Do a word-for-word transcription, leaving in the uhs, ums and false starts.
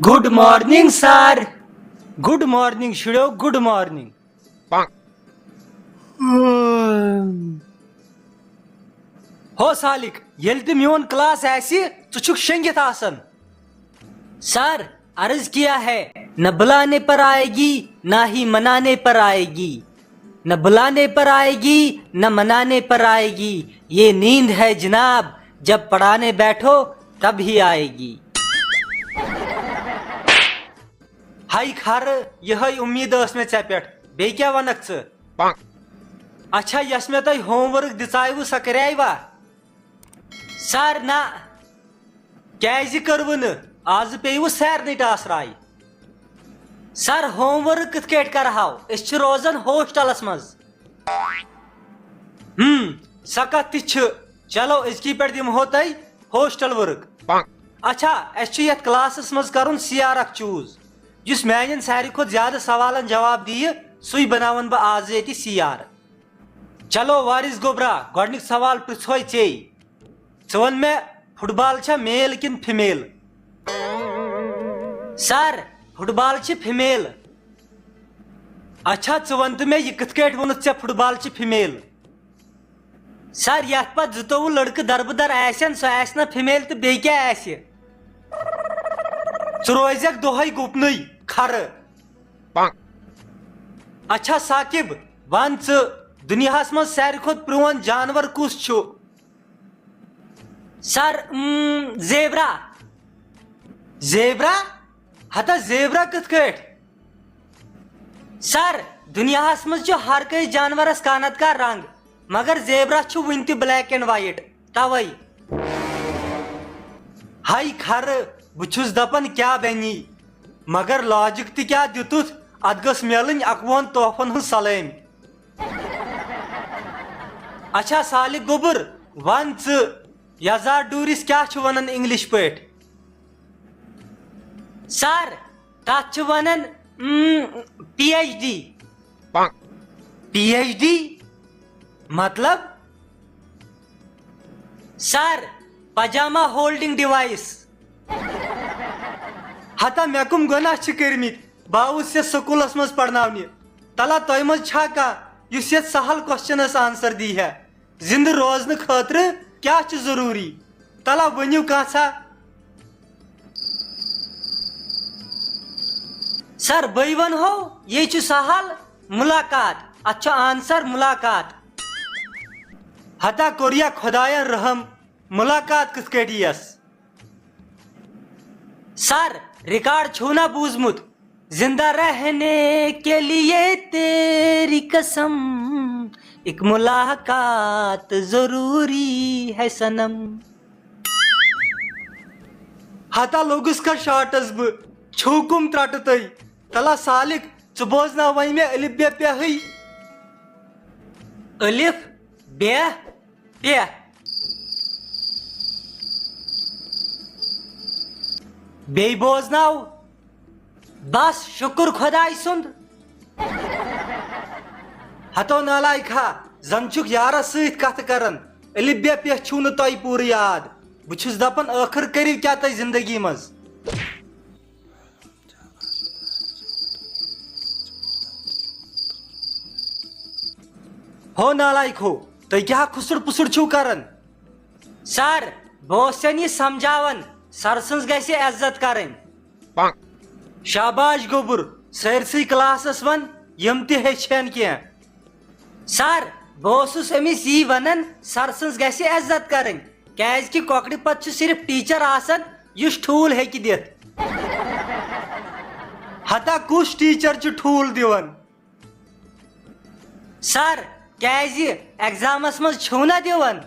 Good morning sir. Good morning شُرٮ۪و, good morning. ہو سالک، ییٚلہِ تہِ میون کلاس آسہِ، ژٕ چھُکھ شٔنگِتھ آسان۔ سر، عرض کیا ہے، نہ بلانے پر آئے گی، نہ ہی منانے پر آئے گی۔ نہ بلانے پر آئے گی، نہ منانے پر آئے گی۔ یہ نیند ہے جناب، جب پڑھانے بیٹھو، تب ہی آئے گی۔ ہاے خر، یہے امید ٲس مےٚ ژےٚ پٮ۪ٹھ۔ بیٚیہِ کیٛاہ وَنکھ ژٕ؟ اچھا، یۄس مےٚ تۄہہِ ہوم ؤرک دِژایوٕ، سۄ کریوا؟ سر، نہ۔ کیٛازِ کٔروٕ نہٕ؟ آزٕ پیٚیوٕ سارنٕے ٹاسراے۔ سر، ہوم ؤرک کِتھ کٲٹھۍ کرہاو؟ أسۍ چھِ روزان ہوسٹلس منٛز۔ ہم، سۄ کتھ تہِ چھِ۔ چلو، أزکی پٮ۪ٹھ دِمہو تۄہہِ ہوسٹل ؤرک۔ اچھا، اَسہِ چھُ یتھ کلاسس منٛز کرُن سی آر اکھ چوٗز۔ یُس میانٮ۪ن ساروی کھۄتہٕ زیادٕ سوالن جواب دِیہِ، سُے بناون بہٕ آز ییٚتہِ سی آر۔ چلو وارث گوٚبرا، گۄڈنیُک سوال پرژھوے ژے۔ ژٕ وَن مےٚ، فٹ بال چھا میل کِنہٕ فیمیل؟ سر، فٹ بال چھِ فیمیل۔ اچھا، ژٕ وَن تہٕ مےٚ، یہِ کِتھ کٲٹھۍ ووٚنُتھ ژےٚ فٹ بال چھِ فیمیل؟ سر، یتھ پتہٕ زٕتووُہ لڑکہٕ دربٕدر آسن، سۄ آسہِ نہ فیمیل تہٕ بیٚیہِ کیٛاہ آسہِ؟ ژٕ روزکھ دۄہے گُپنُے، کھرٕ۔ اچھا ثاقب، ون ژٕ، دُنیاہس منٛز ساروی کھۄتہٕ پرون جانور کُس چھُ؟ سر، اۭں، زیبرا۔ زیبرا؟ ہتا زیبرا کِتھ کٲٹھۍ؟ سر، دُنیاہس منٛز چھُ ہر کٲنٛسہِ جانورس کانت کا رنگ، مگر زیبرا چھُ وُنہِ تہِ black and white، توے۔ ہاے کھرٕ، بہٕ چھُس دپان کیٛاہ بنی، مگر logic تہِ کیٛاہ دِتُتھ، اتھ گٔژھ میلٕنۍ اکوُہن تحفن ہٕنٛز سلٲمۍ۔ اچھا سالک گوٚبُر، ون ژٕ، یزار ڈوٗرِس کیٛاہ چھِ ونان انگلش پٲٹھۍ؟ سر، تتھ چھِ ونان، اۭں، P H D. P H D? مطلب؟ Sir, pyjama holding device. ہتا مےٚ کم گۄناہ چھِ کٔرمٕتۍ؟ بہٕ آوُس یتھ سکوٗلس منٛز پرناونہِ۔ تلا تۄہہِ منٛز چھا کانٛہہ یُس یتھ سہل questionس answer دی ہے؟ زندٕ روزنہٕ خٲطرٕ کیٛاہ چھُ ضروٗری؟ تلا ؤنِو کانٛژھا۔ سر، بٕے ونہو، یے چھُ سہل، ملاقات۔ اتھ چھُ answer ملاقات۔ ہتا کوٚریا خۄداین رحم، ملاقات کِتھ کٲٹھۍ یِیَس؟ سر، ریکارڈ چھُو نا بوٗزمُت؟ زندہ رہنے کے لیے تیری قسم، ایک ملاقات ضروری ہے صنم۔ ہتا لوٚگُس کر شاٹس بہٕ، چھِو کُم ترٛٹہٕ تُہۍ؟ تلا سالک، ژٕ بوزناو وۄنۍ مےٚ الف بے پٮ۪ہٕے۔ الف بے پے۔ بیٚیہِ بوزناو۔ بس، شُکر خۄداے سُنٛد۔ ہتو نالایکھا، زن چھُکھ یارس سۭتۍ کتھٕ کران۔ الف بے پٮ۪ٹھ چھُو نہٕ تۄہہِ پوٗرٕ یاد۔ بہٕ چھُس دپان، ٲخٕر کٔرِو کیٛاہ تُہۍ زندگی منٛز؟ ہو نالایکھو، تُہۍ کیٛاہ کھُسُر پُسُر چھِو کران؟ سر، بہٕ اوسَن یہِ سمجھاوان، سر سٕنٛز گژھِ عزت کرٕنۍ۔ شاباش گوٚبُر، سٲرسٕے کلاسس ون، یِم تہِ ہیٚچھن کینٛہہ۔ سر، بہٕ اوسُس أمِس یی ونان، سر سٕنٛز گژھِ عزت کرٕنۍ، کیازِ کہِ کۄکرِ پتہٕ چھُ صرف ٹیچر آسان یُس ٹھوٗل ہیٚکہِ دِتھ۔ ہتا کُس ٹیچر چھُ ٹھوٗل دِوان؟ سر، کیازِ ایگزامس منٛز چھِو نہ دِوان؟